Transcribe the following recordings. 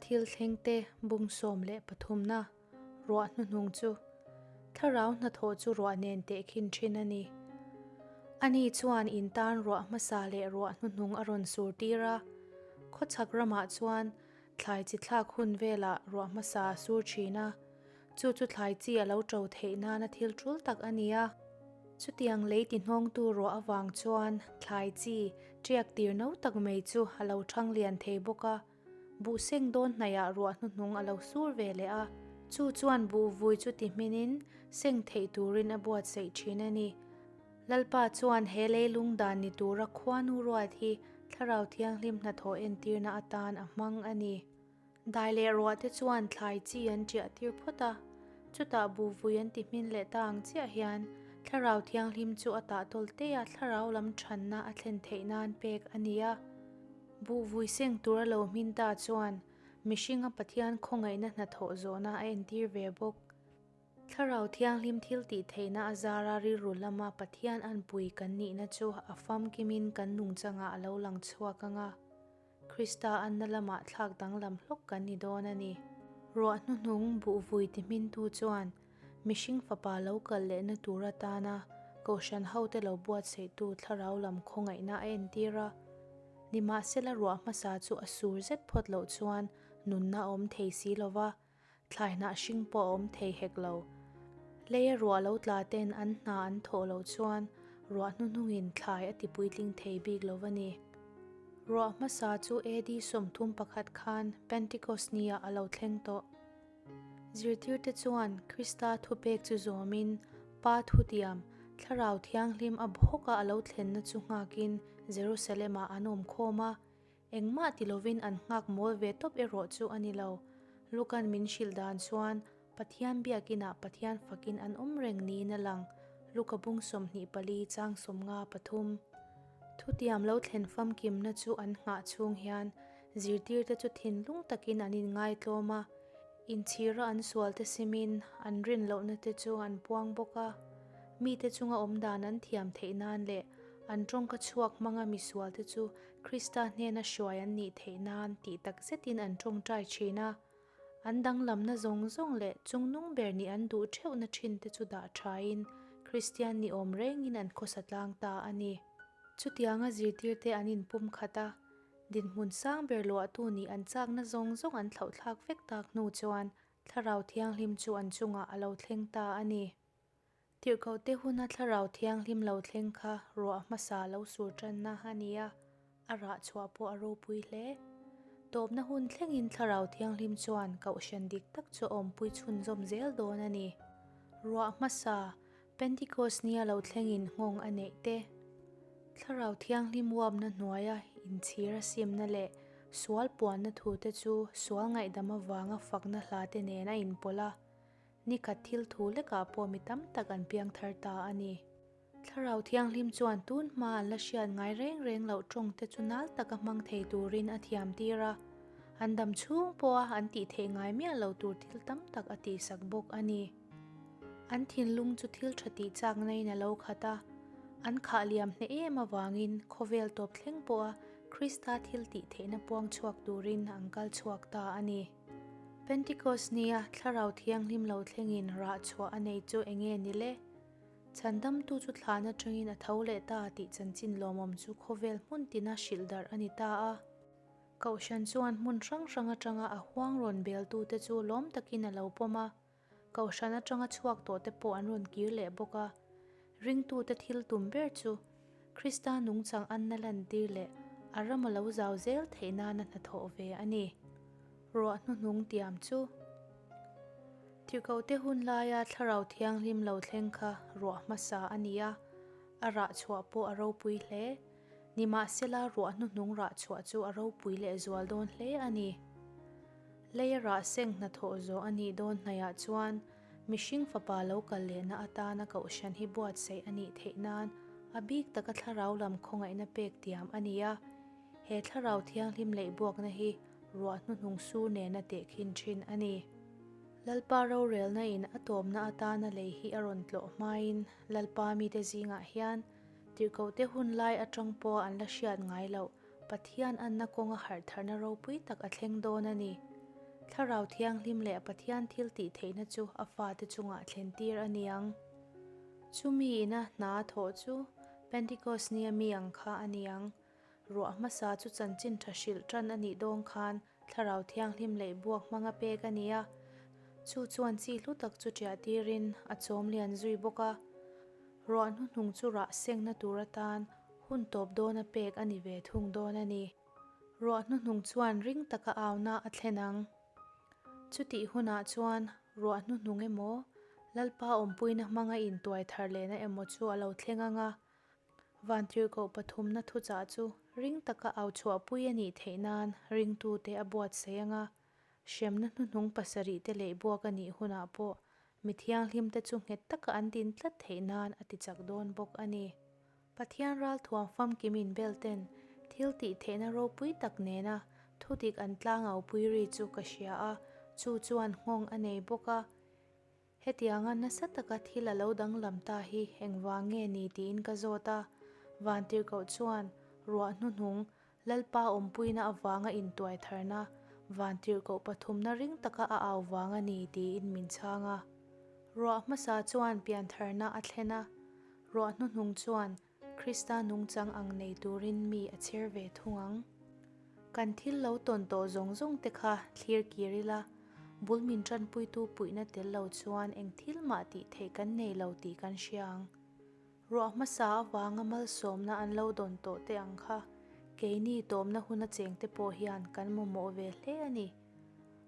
thil thlengte bung 13na ruah hnuhnung chu Thlarau hnathawh chu ruah nen tehkhin thin a ni. Ani chuan in tan ruah hmasa leh ruah hnuhnung a rawn sur tir a, khawchhak ramah chuan thlai chi thlak hun velah ruah hmasa a sur thin a, chu chu thlai chi a lo to theih nana thil tul tak a ni a. Chutiang lei ti hnawngtu ruah avang chuan thlai chi tiak tir no tak mai chu a lo thang lian thei bawk a. Buh seng dawn hnaihah ruah hnuhnung a lo sur ve leh a, chu chuan buh vui chu ti hminin seng theih turin a buatsaih thin a ni. Lalpa chuan he leilung dan ni tura khuanu ruat hi Thlarau Thianghlim hnathawh entirna atan a hmang a ni. Dai leh ruah te chuan thlai chi an ṭiah tir phawt a, chutah buh vui an ti hmin leh ta ang chiah hian Thlarau Thianghlim chu a tah tawl te a Thlarau lam ṭhanna a thlen theih nan pek a ni a. Buh vui seng tur a lo hmin ta chuan mihringa Pathian khawngaihna hnathawh zawhna a entir ve bawk. Thlarau Thianghlim thil tih theihna a zara rilru lama Pathian anpui kan nihna chu a famkimin kan nungchangah a lo lang chhuak ang a, Krista anna lamah thlak danglam hlawk kan ni dawn a ni. Ruah hnuhnung buh vui ti hmintu chuan Mihring fapa lo kal lehna tur atana Kohhran hote lo buatsaihtu thlarau lam khawngaihna a entir a. Nimahsela ruah hmasa chu a sur zet phawt loh chuan nunna a awm thei si lo va, thlai hnah hring pawh a awm thei hek lo. Leia ruah lo tla ten an hna an thawh loh chuan ruah hnuhnungin thlai a tipuitling thei bik lo va ni. Ruah hmasa chu AD 31 khan Pentecost ni-ah a lo thleng tawh. Zirtirte chuan Krista thupek chu zawmin, Pa thutiam, Thlarau Thianghlim a bawka a lo thlenna chu nghakin Jerusalem-ah an awm khawm a. Engmah ti lovin an nghak mawl ve tawp erawh chu a ni lo. Lukan min hrilh dan chuan Pathian biakinah Pathian fakin an awm reng niin a lang, Luka bung 24 chang 53. Thutiam lo thlen famkimna chu an nghah chhung hian Zirtirte chu thinlung takin an inngaitlawm a, inchhira an sualte simin an rin lohna te chu an puang bawk a. Mite chunga awm dan an thiam theih nan leh an tawngka chhuak hmanga misualte chu Krista hnena hruai an nih theih nan tih tak zetin an tawngtai thin a. An danglamna zawng zawng leh chungnung ber nih an duh theuhna thin te chu dah thain Kristian ni awm rengin an khawsa tlang ta a ni. Chutianga zirtirte an inpum khat a. Dinhmun sang ber luahtu nih an chakna zawng zawng an thlauhthlak vek tak hnu chuan Thlarau Thianghlim chu an chungah a lo thleng ta a ni. Tirhkohte huna Thlarau Thianghlim lo thleng kha ruah hmasa lo sur tanna a ni a, a rah chhuah pawh a ropui hle. Tawpna hun thlengin Thlarau Thianghlim chuan kohhran dik tak chu a awmpui chhunzawm zel dawn a ni. Ruah hmasa Pentikos nia lo thlengin nghawng a neih te, Thlarau Thianghlim uapna hnuaia inchhir a simna leh sual puanna thute chu sual ngaihdam avanga fakna hla te nen a inpawlh a, nikhat thil thu lekah pawh mi tam tak an piang thar ta a ni. Thlarau Thianghlim chuan tun hma an la hriat ngai reng reng loh tawng te chu nal taka hmang thei turin a thiam tir a, an dam chhung pawha an tih theih ngai miah lo tur thil tam tak a tihsak bawk a ni. An thinlung chu thil tha tih chakna in a lo khat a, an khah liam hneh em avangin khawvel tawp thleng pawha Krista thil tih theihna puang chhuak turin an kal chhuak ta a ni. Pentikos nia Thlarau Thianghlim lo thlengin rah chhuah a nei chu enge ni le? Chhandamtu chu thlan atangin a tho leh ta tih chanchin lawmawm chu khawvel hmun tina hrilh darh a ni ta a. Kohhran chuan hmun hrang hrang atanga a huang rawn beltute chu lawm takin a lo pawm a. Kohhran atanga chhuak tawh te pawh an rawn kir leh bawk a. Ringtute thil tum ber chu Krista nungchang anna lantir leh a ram a lo zau zel theih nana hnathawh ve a ni. Ruah hnuhnung tiam chu Tirhkohte hun laia Thlarau Thianghlim lo thleng kha ruah hmasa a ni a, a rah chhuah pawh a ropui hle. Nimahsela ruah hnuhnung rah chhuah chu a ropui leh zual dawn hle a ni. Leia rah seng hnathawh zawh a nih dawn hnaihah chuan mihring fapa lo kal lehna atana kohhran hi buatsaih a nih theih nan a bik taka thlarau lam khawngaihna pek tiam a ni a. He thlarau thianghlim leihbuakna hi ruah hnuhnung sur nena tehkhin thin a ni. Lalpa rorelna in a tawpna atana lei hi a rawn tlawh hmain Lalpa mite zingah hian tirhkohte hun lai atang pawha an la hriat ngai loh Pathian anna kawnga harh tharna ropui tak a thleng dawn a ni. Thlarau Thianghlim leh Pathian thiltihtheihna chu a fate chungah thlentir a ni ang. Chumi ina hna a thawh chu Pentikos nia mi ang kha a ni ang. Ruah hmasa chu chanchin tha hrilh tan a nih dawn khan Thlarau Thianghlim leh buak hmanga pek a ni a, chu chuan chi hlu tak chu ṭiah tirin a chawm lian zui bawk a. Ruah hnuhnung chu rah sengna tur atan hun tawp dawna pek a ni ve thung dawn a ni. Ruah hnuhnung chuan ring taka auna a thlen ang. Chutih hunah chuan ruah hnuhnung emaw, Lalpa awmpuina hmanga intuai thar lehna emaw chu a lo thleng ang a, Vantirhkoh pathumna thuchah chu ring taka au chhuahpui a nih theih nan ringtute a buatsaih ang a, hremna hnuhnung pasarihte leh buak a nih hunah pawh mi thianghlimte chu nghet taka an din tlat theih nan a tichak dawn bawk a ni. Pathian ralthuam famkim inbelten thil tih theihna ropui tak nena thudik an tlangaupui ri chu ka hria a, chu chuan nghawng a nei bawk a. Hetianga nasa taka thil a lo danglam ta hi engvang nge ni tiin ka zawt a, Vantirhkoh chuan ruah hnuhnung Lalpa awmpuina avanga intuai tharna Vantirhkoh pathumna ring taka a au vang a ni tiin min chhang a. Ruah hmasa chuan piantharna a thlen a, ruah hnuhnung chuan Krista nungchang ang nei turin mi a chher ve thung ang. Kan thil lo tawn tawh zawng zawng te kha thlir kir ila, bul min tanpuitu puihna tel lo chuan eng thil mah tih theih kan nei lo tih kan hria ang. Ruah hmasa avanga malsawmna an lo dawn tawh te ang kha keini tawmna huna chengte pawh hian kan mamawh ve hle a ni.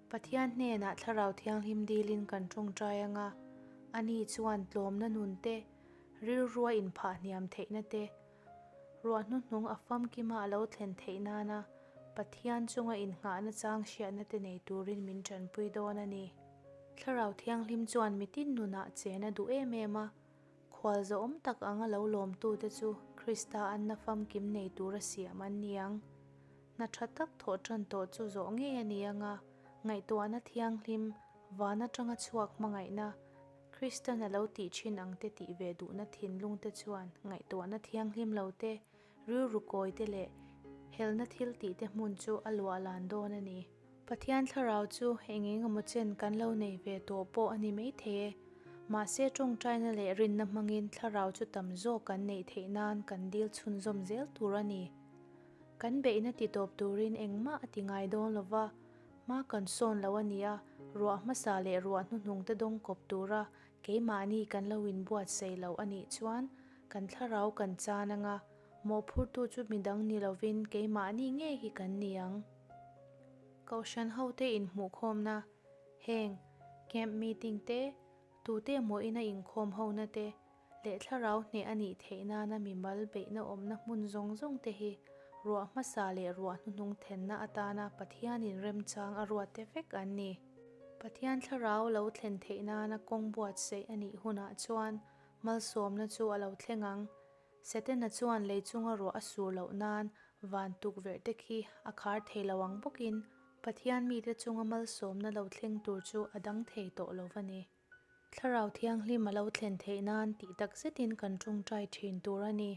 Pathian hnenah Thlarau Thianghlim dilin kan tawngtai anga, ani chuan tlawmna nun te, Rilrua inphah hniam theihna te, ruah hnuhnung a famkima a lo thlen theih nana Pathian chunga innghahna chang hriatna te nei turin min tanpui dawn a ni. Thlarau Thianghlim chuan mitin nunah chen a duh em em a, khual zawhawm tak anga lo lawmtute chu Krista anna famkim nei tura siam an ni ang. Hna tha tak thawh tan tawh chu zawh ngei a ni anga, ngaihtuahna thianghlim, van atanga chhuak hmangaihna, Kristan a lo tih thin ang te tih ve duhna thinlung te chuan ngaihtuahna thianghlim lo te, rilru kawi te leh helna thil tih te hmun chu a luah lan dawn a ni. Pathian thlarau chu eng eng emaw chen kan lo nei ve tawh pawh a ni maithei e. Mahse tawngtaina leh rinna hmangin thlarau chu tam zawk kan neih theih nan kan dil chhunzawm zel tur a ni. Kan beihna ti tawp turin engmah a ti ngai dawn lova, Hma kan sawn lo a nia, ruah hmasa leh ruah hnuhnung te dawng kawp tura keimahni kan lo inbuatsaih lo a nih chuan kan thlarau kan chan anga, mawhphurtu chu midang ni lovin keimahni ngei hi kan ni ang. Kohhran hote inhmuhkhawmna, heng, camp meeting te, tute emaw ina inkhawm hona te, leh thlarau hneh a nih theih nana mimal beihna awmna hmun zawng zawng te hi ruah hmasa leh ruah hnuhnung thenna atana Pathianin remchang a ruat te vek an ni. Pathian thlarau lo thlen theih nana kawng buatsaih a nih hunah chuan malsawmna chu a lo thleng ang. Setana chuan lei chunga ruah a sur loh nan van tukverh te khi a khar thei lo ang bawkin Pathian mite chunga malsawmna lo thleng tur chu a dang thei tawh lo va ni. Thlarau Thianghlim a lo thlen theih nan tih tak zetin kan tawngtai thin tur a ni.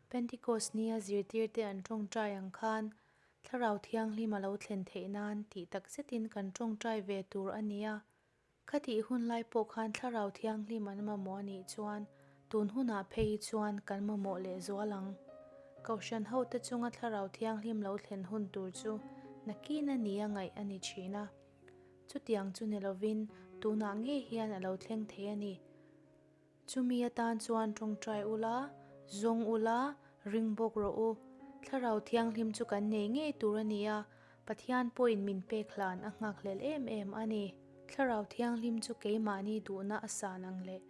Pentecost nia zirtirte an tawngtai ang khan Thlarau Thianghlim a lo thlen theih nan tih tak zetin kan tawngtai ve tur a ni a. Khatih hun lai pawh khan Thlarau Thianghlim an mamawh a nih chuan tun hunah phei hi chuan kan mamawh leh zual ang. Kohhran hote chunga Thlarau Thianghlim lo thlen hun tur chu nakin a nia ngaih a ni thin a. Chutiang chu ni lovin tunah ngei hian a lo thleng thei a ni. Chumi atan chuan tawngtai ula, zawng ula, ring bawk rawh u. Thlarau Thianghlim chu kan nei ngei tur a ni a, Pathian pawhin min pek hlan a nghakhlel em em a ni. Thlarau Thianghlim chu keimahni duhna a san ang leh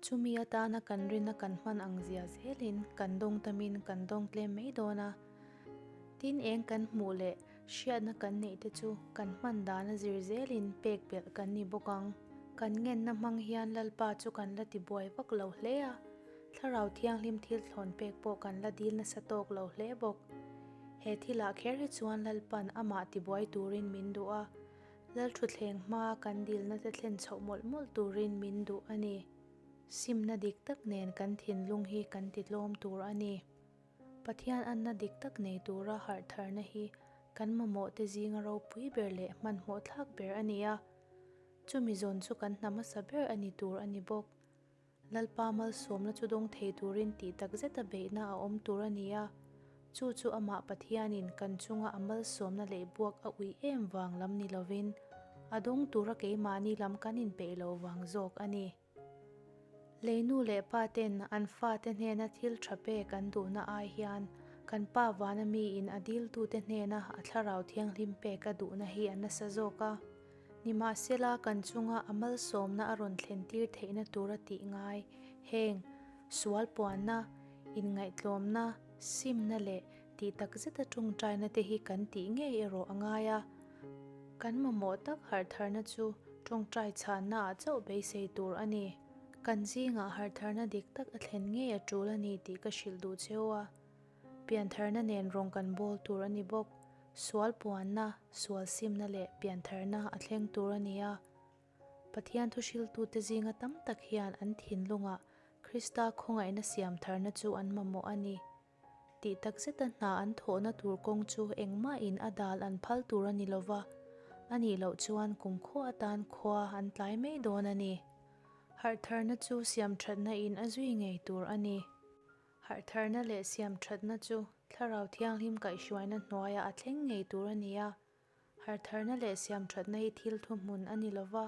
chumi atana kan rinna kan hman ang zia zelin kan dawng tamin kan dawng tlem mai dawn a. Tin eng kan hmuh leh Hriatna kan neih te chu kan hman dana zir zelin pek belh kan ni bawk ang. Kan ngenna hmang hian Lalpa chu kan la ti buai vak lo hle a, Thlarau Thianghlim thil thlawn pek pawh kan la dil nasa tawk lo hle bawk. He thilah kher hi chuan Lalpa'n amah ti buai turin min duh a, Lalthuthleng hmaa kan dilna te thlen chhoh mawlh mawlh turin min duh a ni. Simna dik tak nen kan thinlung hi kan ti tlawm tur a ni. Pathian anna dik tak nei tura harh tharna hi. kan mamawhte zinga ropui ber leh hmanhmawh thlak ber a ni a. Chumi zawn chu kan hna hmasa ber a ni tur a ni bawk. Lalpa malsawmna chu dawng thei turin tih tak zeta beihna a awm tur a ni a, chu chu amah Pathianin kan chunga a malsawmna leh buak a ui em vang lam ni lovin, a dawng tura keimahni lam kan inpeih loh vang zawk a ni. Lei nu leh pa ten an fate hnena thil tha pek an duhna ai hian kan Pa vana miin a diltute hnena a thlarau thianghlim pek a duhna hi a nasa zawk a. Nimahsela kan chunga a malsawmna a rawn thlentir theihna tura tih ngai heng sual puanna, inngaihtlawmna, simna leh tih takzeta tawngtaina te hi kan tih ngei erawh a ngai a. Kan mamawh tak harhtharna chu tawngtai chhannaah chauh beisei tur a ni. Kan zingah harhtharna dik tak a thlen ngei a tul a ni tih ka hrilh duh cheu a. Piantharna nen rawng kan bawl tur a ni bawk. Sual puanna, sual simna leh piantharna a thleng tur a ni a. Pathian thuhriltute zinga tam tak hian an thinlungah Krista khawngaihna siamtharna chu an mamawh a ni. Tih takzeta hna an thawhna tur kawng chu engmahin a dal an phal tur a ni lova, a nih loh chuan kumkhua atan khua an tlai mai dawn a ni. Harhtharna chu siamthatna in a zui ngei tur a ni. Harhtharna leh siamthatna chu Thlarau Thianghlim kaihhruaina hnuaiah a thleng ngei tur a ni a. Harhtharna leh siamthatna hi thil thuhmun a ni lova,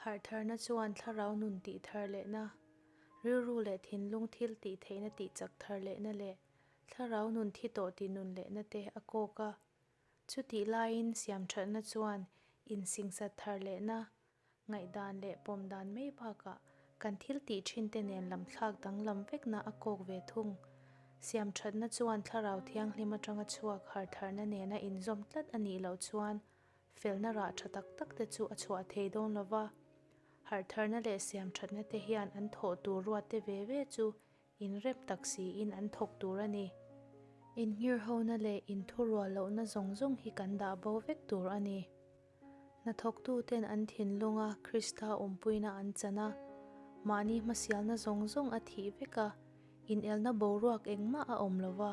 harhtharna chuan thlarau nun tih thar lehna, rilru leh thinlung thil tih theihna tih chak thar lehna leh thlarau nun thi tawh tih nun lehna te a kawk a. Chutih laiin siamthatna chuan insingsat thar lehna, Ngaihdan leh pawm dan mai bakah kan thil tih thin te nen lam thlak danglam vekna a kawk ve thung. Siamthatna chuan Thlarau Thianghlim atanga chhuak hartharna nena inzawm tlat a nih loh chuan felna rah tha tak tak te chu a chhuah thei dawn lo va. Hartharna leh siamthatna te hian an thawh tur ruat te ve ve chu inrep tak siin an thawk tur a ni. Innghirhona leh inthurual lohna zawng zawng hi kan dah bo vek tur a ni. Hnathawktuten an thinlunga Krista awmpuina an chan a, mahni hmasialna zawng zawng a thih vek a, inelna boruak engmah a awm lo va.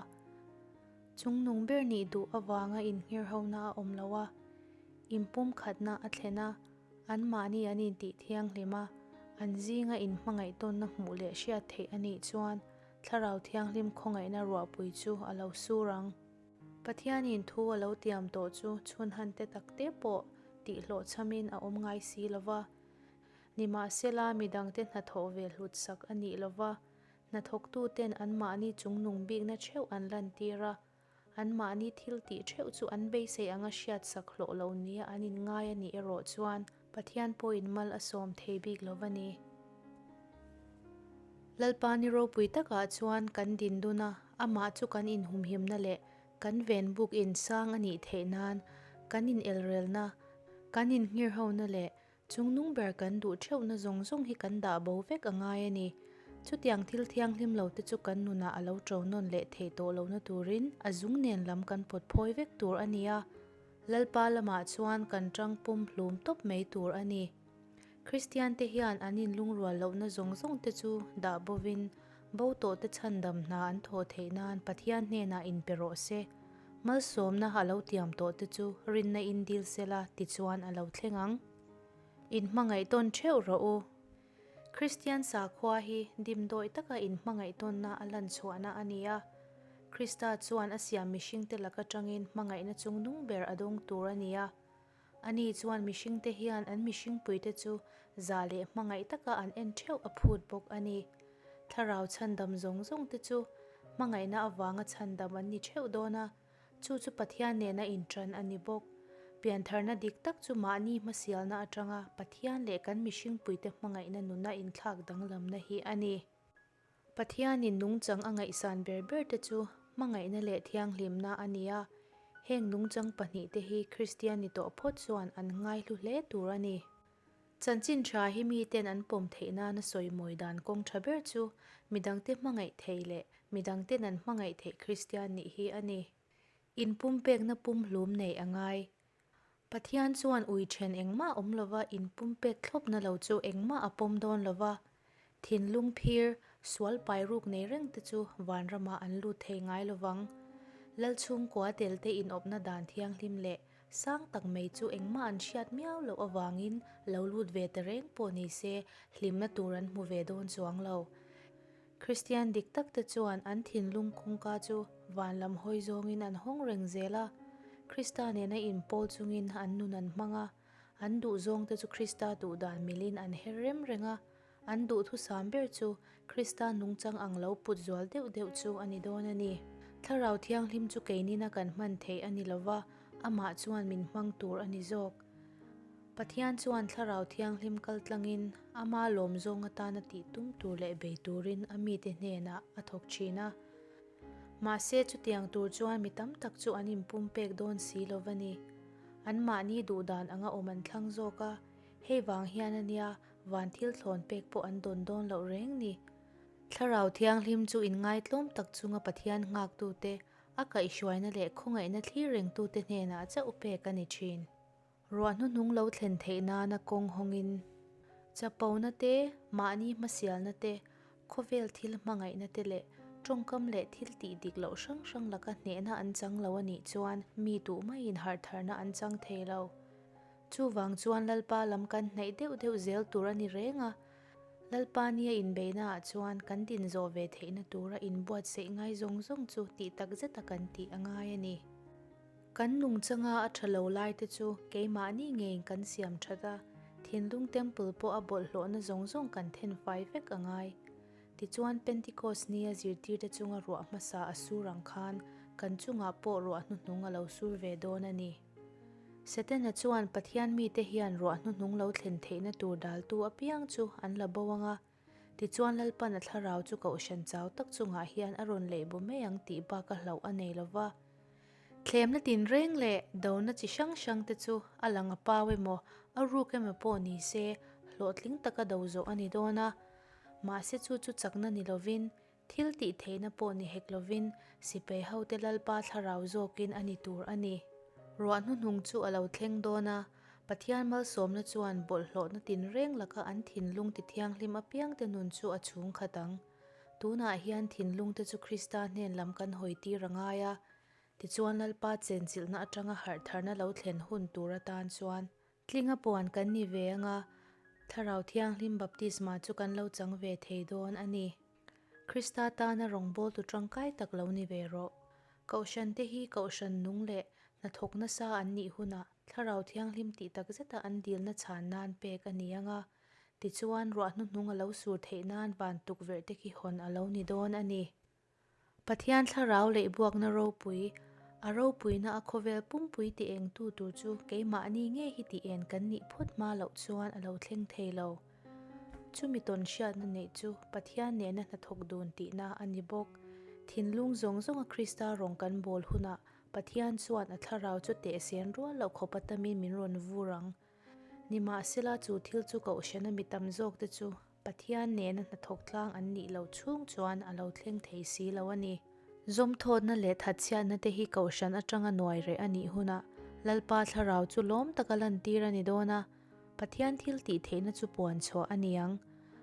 Chungnung ber nih duh avanga innghirhona a awm lo a, inpumkhatna a thlen a, anmahni an intih thianghlim a, an zinga inhmangaih tawnna hmuh leh hriat theih a nih chuan Thlarau Thianghlim khawngaihna ruahpui chu a lo sur ang. Pathianin thu a lo tiam tawh chu chhunhante takte pawh tihhlawhchhamin a awm ngai si lo va. Nimahsela, midangte hnathawh ve hlutsak a nih lo va, hnathawktuten anmahni chungnung bikna theuh an lantir a, anmahni thil tih theuh chu an beisei anga hriatsak hlawh lo nia an inngai a nih erawh chuan Pathian pawhin mal a sawm thei bik lo va ni. Lalpa ni ropui takah chuan kan din dun a, amah chu kan inhumhimna leh kan ven buk insang a nih theih nan kan inelrelna, kan innghirhona leh chungnung ber kan duh theuhna zawng zawng hi kan dah bo vek a ngai a ni. Chutiang thil thianghlim lo te chu kan nunah a lo ṭo nawn leh theih tawh lohna turin a zung nen lam kan pawt phawi vek tur a ni a, Lalpa lamah chuan kan ṭang pum hlum tawp mai tur a ni. Kristiante hian an inlungrual lohna zawng zawng te chu dah bovin, bo tawhte chhandam hna an thawh theih nan Pathian hnenah inpe rawh se. Malsawmna a lo tiam tawh te chu rinna in dil sela tichuan a lo thleng ang. Inhmangaih tawn theuh rawh u. Kristian sakhua hi dimdawi taka inhmangaih tawnna a lan chhuahna a ni a. Krista chuan a siam mihringte lak atangin hmangaihna chungnung ber a dawng tur a ni a. Ani chuan mihringte hian an mihringpuite chu zah leh hmangaih taka an en theuh a phut bawk a ni. Thlarau chhandam zawng zawngte chu hmangaihna avanga chhandam an ni theuh dawn a, chu chu Pathian nena inṭan a ni bawk. Piantharna dik tak chu mahni hmasialna atanga Pathian leh kan mihringpuite hmangaihna nuna inthlak danglamna hi a ni. Pathianin nungchang a ngaihsan ber ber te chu hmangaihna leh thianghlimna a ni a, heng nungchang pahnihte hi Kristian ni tawh phawt chuan an ngaihlu hle tur a ni. Chanchin tha hi miten an pawm theih nana sawimawi dan kawng tha ber chu midangte hmangaih thei leh midangten an hmangaih theih Kristian nih hi a ni. Inpumpekna pumhlum neih a ngai. Pathian chuan ui then engmah awm lova inpumpek thlawpna lo chu engmah a pawm dawn lova, thinlung phir, sual pai ruk nei reng te chu vanramah an lut thei ngai lovang. Lal chhungkua telte inawpna dan thianghlim leh sang tak mai chu engmah an hriat miau loh avangin lo lut ve ta reng pawh ni se hlimna tur an hmu ve dawn chuang lo. Kristian dik tak te chuan an thinlung kawngka chu van lam hawi zawngin an hawng reng zel a, Krista nena inpawl chungin an nun an hmang a, an duh zawngte chu Krista duh dan milin an her rem reng a, an duhthusam ber chu Krista nungchang ang lo put zual deuh deuh chu a ni dawn a ni. Thlarau Thianghlim chu keinina kan hman theih a ni lova, amah chuan min hmang tur a ni zawk. Pathian chuan Thlarau Thianghlim kal tlangin ama lawm zawng atana tih tum tur leh bei turin a mite hnenah a thawk thin a. Mahse chutiang tur chuan mi tam tak chu an inpumpek dawn si lo va ni. Anmahni duhdan anga awm an thlang zawk a, hei vang hian a nia van thil thlawn pek pawh an dawn dawn loh reng ni. Thlarau Thianghlim chu inngaitlawm tak chunga Pathian nghaktute, a kaihhruaina leh khawngaihna thlir rengtute hnenah chauh pek a ni thin. Ruah hnuhnung lo thlen theih nana kawng hawngin chapona te, mahni hmasialna te, khawvel thil hmangaihna te leh tawngkam leh thil tih dik loh hrang hrang laka hnehna an chang lo a nih chuan mi duh maiin harhtharna an chang thei lo. Chuvang chuan Lalpa lam kan hnaih deuh deuh zel tur a ni reng a, Lalpa nia inbeihnaah chuan kan din zawh ve theihna tura inbuatsaih ngai zawng zawng chu tih takzeta kan tih a ngai a ni. Kan nungchanga a tha lo lai te chu keimahni ngeiin kan siam that a, thinlung temple pawh a bawlhhlawhna zawng zawng kan then fai vek a ngai. Tichuan Pentecost nia zirtirte chunga ruah hmasa a sur ang khan kan chungah pawh ruah hnuhnung a lo sur ve dawn a ni. Setana chuan Pathian mite hian ruah hnuhnung lo thlen theihna tur daltu apiang chu an la bo ang a, Tichuan Lalpan a thlarau chu kohhran chau tak chungah hian a rawn leh bu mai ang tih bak a hlauh a nei lo va. Thlemna tinreng leh dona chi hrang hrang te chu a lang a pau emaw, a ruk emaw pawh ni se hlawhtling taka do zawh a ni dawn a. Mahse chu chu chakna ni lovin Thil tih theihna pawh ni hek lovin sipai hote Lalpa thlarau zawkin a ni tur a ni. Ruah hnuhnung chu a lo thleng dawn a, Pathian malsawmna chuan bawlhhlawhna tinreng laka an thinlung ti thianghlim apiangte nun chu a chhung khat ang. Tunah hian thinlungte chu Krista hnen lam kan hawi tir a ngai a, tichuan Lalpa chenchilhna atanga harhtharna lo thlen hun tur atan chuan Tlinga puan kan ni ve anga, Thlarau Thianghlim baptisma chu kan lo chang ve thei dawn a ni. Krista tana rawngbawltu tangkai tak lo ni ve rawh. Kohhrante hi kohhran nung leh hnathawk nasa an nih hunah Thlarau Thianghlim tih tak zeta an dilna chhan nan pek a ni anga, tichuan ruah hnuhnung a lo sur theih nan van tukverh te khi hawn a lo ni dawn a ni. Pathian thlarau leh buakna ropui, a ropuina a khawvel pumpui ti engtu tur chu keimahni ngei hi ti en kan nih phawt hma loh chuan a lo thleng thei lo. Chumi tawn hriatna neih chu Pathian nena hnathawk dun tihna a ni bawk. Thinlung zawng zawnga Krista rawng kan bawl hunah Pathian chuan a thlarau chu tehsen rual loh khawp atamin min rawn vur ang. Nimahsela chu thil chu kohhrana mi tam zawkte chu Pathian nena hnathawk tlang an nih loh chhung chuan a lo thleng thei si lo a ni. Zawmthawtna leh thatchhiatna te hi kohhran atanga nuai reh a nih hunah Lalpa thlarau chu lawm taka lantir a ni dawn a, Pathian thil tih theihna chu puan chhuah a ni ang.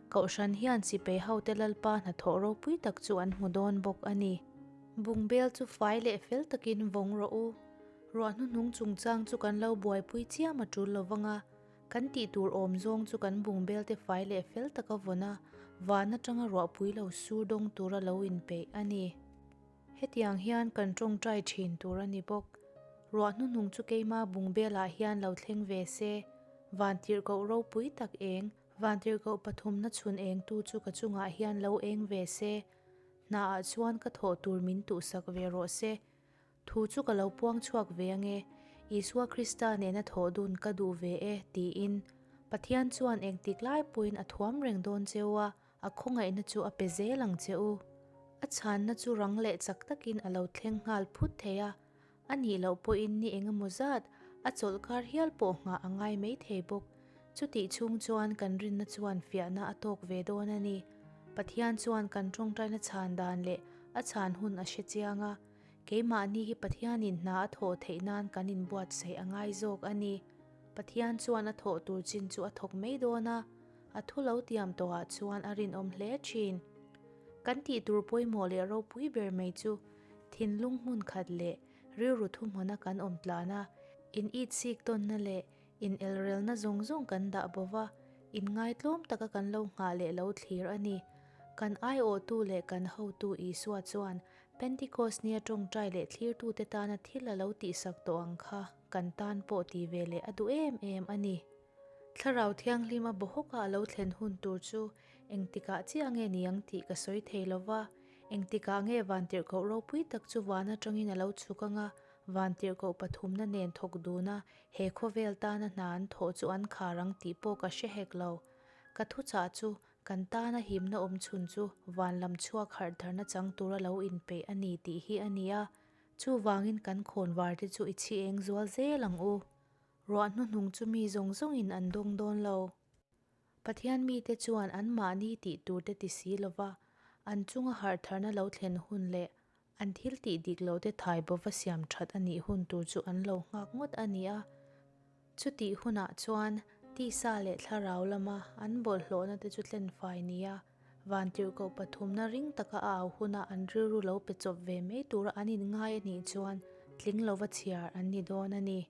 Kohhran hian sipei hote Lalpa hnathawh ropui tak chu an hmu dawn bawk a ni. Bungbel chu fai leh fel takin vawng rawh u. Ruah hnuhnung chungchang chu kan lo buaipui chiam a tul lo vang a, kan tih tur awm zawng chu kan bungbel te fai leh fel taka vawn a, van atanga ruahpui lo sur dawng tura lo inpeih a ni. Hetiang hian kan tawngtai thin tur a ni bawk. Ruah hnuhnung chu keima bungbelah hian lo thleng ve se, vantirhkoh ropui tak eng, vantirhkoh pathumna chhun engtu chu ka chungah hian lo eng ve se, hnaah chuan ka thawh tur min tuhsak ve rawh se, Thu chu ka lo puang chhuak ve ange, Isua Krista nena thawh dun ka duh ve e, tiin. Pathian chuan engtik lai pawhin a thuam reng dawn che u a, a khawngaihna chu a pe zel ang che u. A chhanna chu rang leh chak takin a lo thleng nghal phut thei a, a nih loh pawhin ni engemaw zat a chawlhkar hial pawh nghah a ngai mai thei bawk. Chutih chhung chuan kan rinna chuan fiahna a tawk ve dawn a ni. Pathian chuan kan tawngtaina chhan dan leh a chhan hun a hre chiang a. Keimahni hi Pathianin hna a thawh theih nan kan inbuatsaih a ngai zawk a ni. Pathian chuan a thawh tur chin chu a thawk mai dawn a, a thu lo tiam tawhah chuan a rinawm hle thin. Kan tih tur pawimawh leh ropui ber mai chu. Thinlung hmun khat leh rilru thuhmuna kan awm tlan a, in it sik tawnna leh in elrelna zawng zawng kan dah bo va, inngaitlawm taka kan lo nghah leh lo thlir a ni. Kan aiawhtu leh kan hotu Isua chuan Pentikos nia tawngtai leh thlirtute tana thil a lo tihsak tawh ang kha kan tan pawh ti ve leh a duh em em a ni. Thlarau Thianghlim a bawhawka a lo thlen hun tur chu engtikah chiah nge ni ang tih ka sawi thei lo va, engtikah nge vantirhkoh ropui tak chu van atangin a lo chhuk anga vantirhkoh pathumna nen thawk duna he khawvel tana hna an thawh chu an khar ang tih pawh ka hre hek lo. Ka thuchah chu kan tana himna awm chhun chu van lam chhuak harh tharna chang tura lo inpeih a ni tih hi a ni a, chuvangin kan khawnvar te chu i chhi eng zual zel ang u. Ruah hnuhnung chu mi zawng zawngin an dawng dawn lo. Pathian mite chuan anmahni tih turte ti si lova, an chunga harh tharna lo thlen hun leh an thil tih dik lote thai bova siam that a nih hun tur chu an lo nghak ngawt a ni a. Chutih hunah chuan tisa leh thlarau lama an bawlhhlawhna te chu tlenfai nia vantirhkoh pathumna ring taka a au huna an rilru lo pe chawp ve mai tura an inngai a nih chuan tling lova chhiar an ni dawn a ni.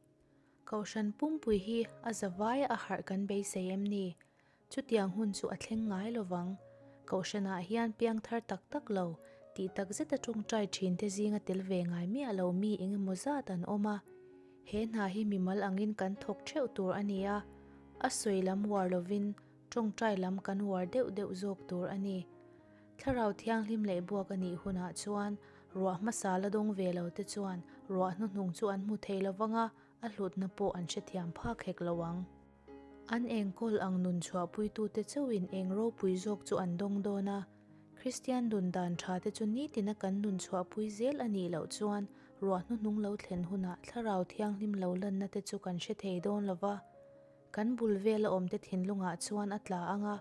Kohhran pumpui hi a zavaia a harh kan beisei em ni? Chutiang hun chu a thleng ngai lovang. Kohhranah hian piangthar tak tak lo, tih tak zeta tawngtai thinte zinga tel ve ngai miah lo mi eng emaw zat an awm a. He hna hi mimal angin kan thawk theuh tur a ni a, a sawi lam uar lovin tawngtai lam kan uar deuh deuh zawk tur a ni. Thlarau Thianghlim leh buak a nih hunah chuan ruah hmasa la dawng ve lo te chuan ruah hnuhnung chu an hmu thei lo vang a, a hlutna pawh an hrethiam phak hek lo ang. An engkawl ang nun chhuahpuitute chauhin eng ropui zawk chu an dawng dawn a, Kristian nun dan tha te chu nitina kan nun chhuahpui zel a nih loh chuan ruah hnuhnung lo thlen hunah Thlarau Thianghlim lo lanna te chu kan hre thei dawn lo va. Kan bul vela awmte thinlungah chuan a tla ang a,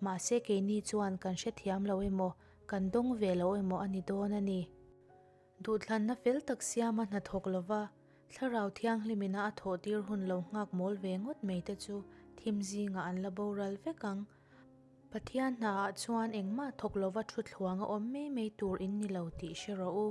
mahse keini chuan kan hrethiam lo emaw, kan dawng ve lo emaw a ni dawn a ni. Duhthlanna fel tak siama hnathawk lova, Thlarau Thianghlimina a thawhtir hun lo nghak mawl ve ngawt mai te chu thim zingah an la boral vek ang. Pathian hnaah chuan engmah thawk lova thu thluang a awm mai mai tur in ni lo tih hre rawh u.